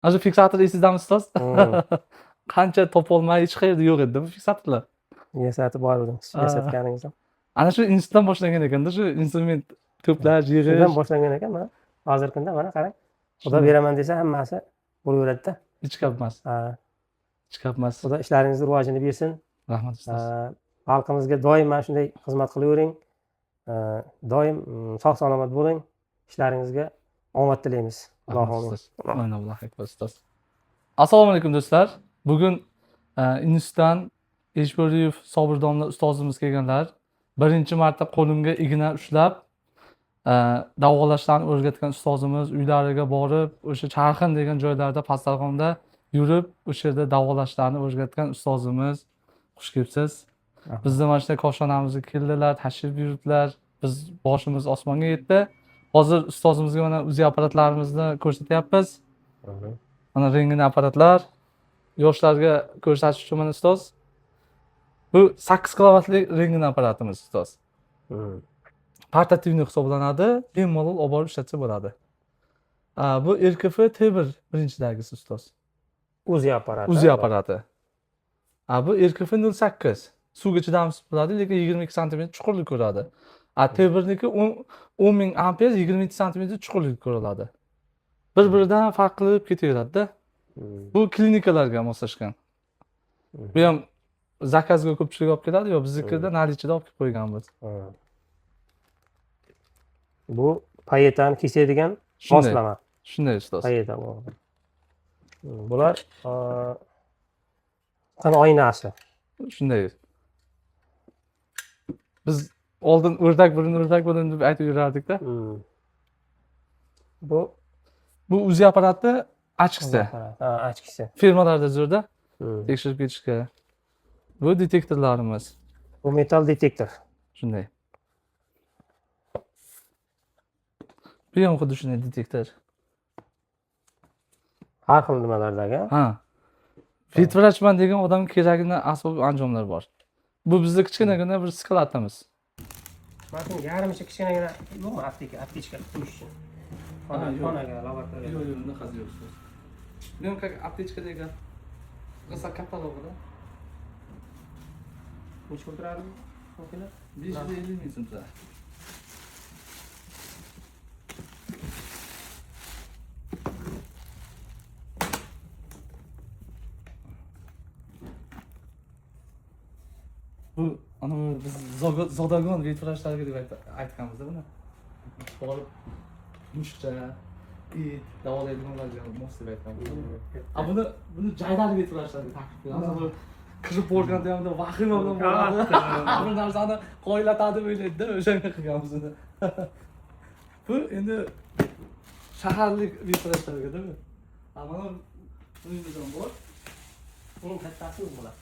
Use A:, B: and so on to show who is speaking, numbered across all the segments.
A: Ana shu fiksator esingizdami, ustoz? Qancha topolmay, hech qayerda yo'q edi bu fiksatorlar.
B: Yasatib bordim, yasatganingizda.
A: Ana shu institutdan boshlangan ekanda shu instrument to'plash,
B: Shundan
A: yig'ish.
B: boshlangan ekan. Mana hozirgi kunda, mana qarang, Xudo beraman desa, hammasi bo'laveradida.
A: Hech gap emas.
B: Ha,
A: Hech gap emas.
B: Xudo ishlaringizni rivojini bersin.
A: Rahmat, ustoz.
B: Ha, xalqimizga doim mana shunday xizmat qilavering. Ha, doim sog' salomat bo'ling, ishlaringizga omad tilaymiz.
A: Rahmat,
B: Allohu
A: ustoz. Allohu akbar, ustoz. Assalomu alaykum, do'stlar. Bugun institutdan Eshbo'riyev Sobir domla ustozimiz kelganlar. Birinchi marta qo'limga igna ushlab davolashlarni o'rgatgan ustozimiz uylariga borib, o'sha Charxin degan joylarda, Pastdarg'omda yurib, o'sha yerda davolashlarni o'rgatgan ustozimiz, xush kelibsiz. Bizni mana shunday koshonamizga keldilar, tashrif buyurdilar. Biz boshimiz osmonga yetdi. Hozir ustozimizga mana UZI apparatlarimizni ko'rsatyapmiz. Mana rentgen apparatlar yoshlarga ko'rsatish uchun, mana, ustoz. Bu 8 kilovatli rentgen apparatimiz, ustoz. Портативный hisoblanadi, bemalol olib borib ishlatsa bo'ladi. Bu RKF T1 birinchidagisi, ustoz.
B: UZI apparati.
A: UZI apparati. Bu RKF 08 suvga chidamsiz bo'ladi, lekin 22 santimetr chuqurlik ko'radi. T1niki 10 ming amper, 27 santimetr chuqurlik ko'riladi. Bir biridan farq qilib ketaveradida. Bu klinikalarga moslashgan. Bu ham заказ ga ko'pchilik olib keladi, yo biznikida наличие da olib kelib qo'yganmiz.
B: Bu payetani kesadigan
A: Shunday.
B: moslama.
A: Shunday, ustoz.
B: Payeta bu. Bular qon oynasi.
A: Shunday. Biz oldin o'rdak burun, o'rdak burun deb aytib yurardikda.
B: Bu
A: Bu UZI apparati очки si.
B: Ha, очки si.
A: Firmalarda zo'rda tekshirib ketishga. Bu detektorlarimiz.
B: Bu metal detektor.
A: Shunday. Bu ham xuddi shunday detektor.
B: Har xil nimalardagi.
A: Ha. Vet vrachman degan odamga keragini asbob anjomlar bor. Bu bizda kichkinagina bir склад imiz.
B: Mana shuni yarmicha kichkinagina yo'qmi, apteka, аптечка qilib qo'yish uchun?
A: Ha, yo'q.
B: Xonaga, laboratoriyaga.
A: Yo'q, yo'q, unaqasi yo'q, ustoz. Bu ham как аптечка dagi. Rosa katalogida.
B: Necha pul turadi bu sumkalar?
A: 550 ming so'm turadi. Bu ana biz zodagon vet vrachlarga deb aytganmiz buni. Borib mushukcha, it davolaydiganlarga mos deb aytganmiz. A buni jaydari vet vrachlarga taklif qilamiz. Bu kirib borganda ham bunday vahima bilan boradi. Bir narsani qoyillatadi deb o'ylaydida, o'shanga qilganmiz uni. Bu endi shaharlik vet vrachlarga-da bu. A mana buningda ham bor.
B: Eng kattasi bular.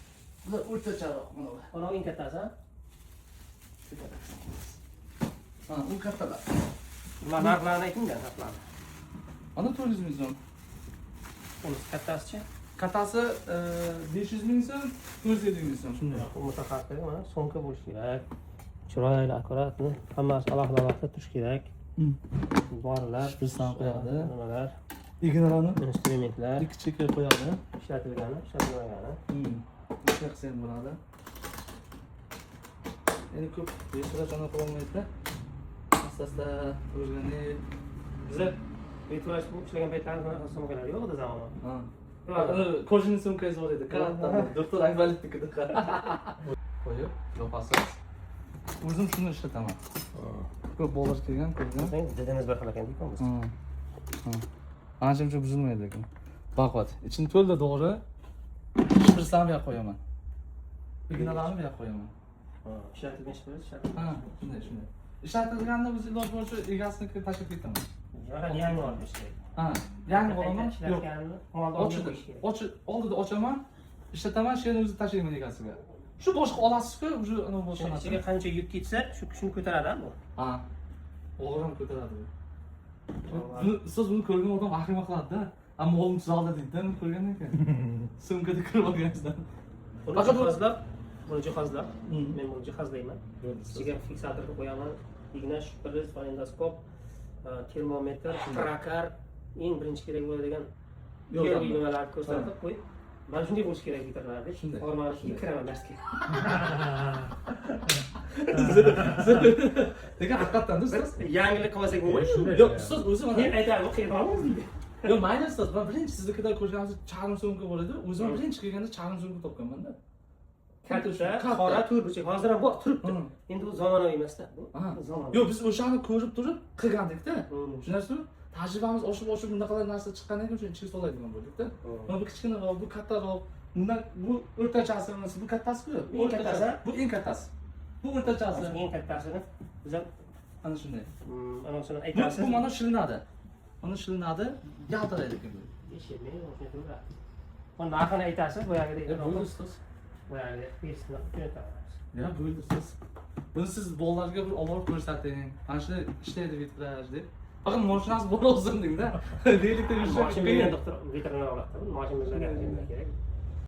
A: Bular o'rtacharoq, mana bu.
B: Mana eng kattasi, ha?
A: Ha, u kattalar.
B: Bular narxlarini aytinglar, narxlarini.
A: Mana 400 ming so'm.
B: Unisi kattasichi?
A: Kattasi 500 ming so'm, 450 ming so'm. Shunday.
B: Bu mutaxassislarga mana sumka bo'lishi kerak. Chiroyli, аккуратный, hammasi alohida alohida turishi kerak. Dorilar,
A: Shprisdan qo'yadi.
B: Nimalar,
A: Ignalarni
B: instrumentlar,
A: ikki chekka qo'yadi.
B: ishlatilgani, ishlatilmagani.
A: Shunday qilsa ham bo'ladi. Endi ko'p vet vrach anaqa qilolmaydida. Asta-asta o'rganib.
B: Biza vet vrach bo'lib ishlagan paytlarimiz bunaqa sumkalar yo'q edi zamon.
A: Ha. Кожаный sumkangiz bor edi. Katta. Doktor Ayvaliknikida. Qo'yib, yopasiz. O'zim shuni ishlataman. Ko'p bolalar kelgan, ko'rgan.
B: Didimiz bir xil ekan deyapmiz.
A: Ha. Ancha muncha buzilmaydi lekin. Baquvvat. Ichini to'lda dori. Shprislarni bu yoqqa qo'yaman. Ignalarni bu yoqqa qo'yaman.
B: Ishlatilgan shpris, ishlatilgan.
A: Ha, shunday, shunday. Ishlatilganini biz iloji boricha egasinikiga tashlab ketaman.
B: Faqat yangi olib kerak.
A: Ha, yangi olaman. Yo'q.
B: Ishlatganini molni olib
A: Ochidi.
B: qo'yish kerak.
A: Ochib, oldida ochaman, ishlataman, shu yerni o'zi tashlayman egasiga. Shu boshqa olasiz-ku, уже anavi
B: Shuni
A: boshlanadi.
B: ichiga qancha yuk ketsa, shu kuchni ko'taradi bu.
A: Ha. Og'ir ham ko'taradi bu. Buni siz buni ko'rgan odam vahima qiladi-da. Ammo molim tuzaldi deydi-da, uni ko'rgandan keyin. Sumkada kirib olganingizdan.
B: Buni
A: Faqat bu-
B: jihozlab, buni jihozlab, men buni jihozlayman. Ichiga fiksatorni qo'yaman, igna, shpris, fonendoskop, termometr, trokar, eng birinchi kerak bo'ladigan
A: Yo'q,
B: Первый
A: yo'q.
B: Nimalarni ko'rsatib qo'yib, mana shunday bo'lishi kerak vitrinlar deb.
A: Shunday,
B: Formani
A: shunday.
B: Kiraman darsga.
A: Lekin haqiqatdan ustoz.
B: Yangilik qilmasak bo'lmaydi.
C: Shunday.
A: Yo'q, ustoz o'zi mana
B: Keyin aytadi, qiyin olamiz deydi.
A: Yo'q, mayli, ustoz, man birinchi siznikida ko'rganimizda charm sumka bor edi. O'zim birinchi kelganda charm sumka topganman-da.
B: Katta,
A: Katta.
B: qora to'rtburchak hozir ham bor, turibdi. Endi u zamonaviy emasda bu. Zamonaviy.
A: Yo'q, biz o'shani ko'rib turib qilgandikda. Tushunasizmi? Tajribamiz oshib oshib bunaqalar narsa chiqqandan keyin o'shani ichiga soladigan bo'ldikda. Mana bu kichkinaroq, bu kattaroq, bundan bu o'rtachasi emas, bu kattasi-ku.
B: Bu eng kattasi?
A: Bu eng kattasi. Bu o'rtachasi.
B: Eng kattasini biz ham
A: Ana shunday.
B: Anonsini
A: Bu,
B: aytasiz.
A: bu mana shilinadi. Mana shilinadi, yaltiraydi ekan bu.
B: Buni narxini aytasiz boyagidek.
A: Bo'ldi, ustoz.
B: Boyagidek berisini jo'natamiz.
A: Ya bo'ldi, ustoz. Buni siz bolalarga bir olib borib ko'rsating. Mana shuni ishlaydi vitraj deb. Faqat mashinasi bor olsin dengda. Велик da yurish
B: Moshin
A: qiyin.
B: bergan doktor veterinar oladi. Moshin bermagan nima kerak?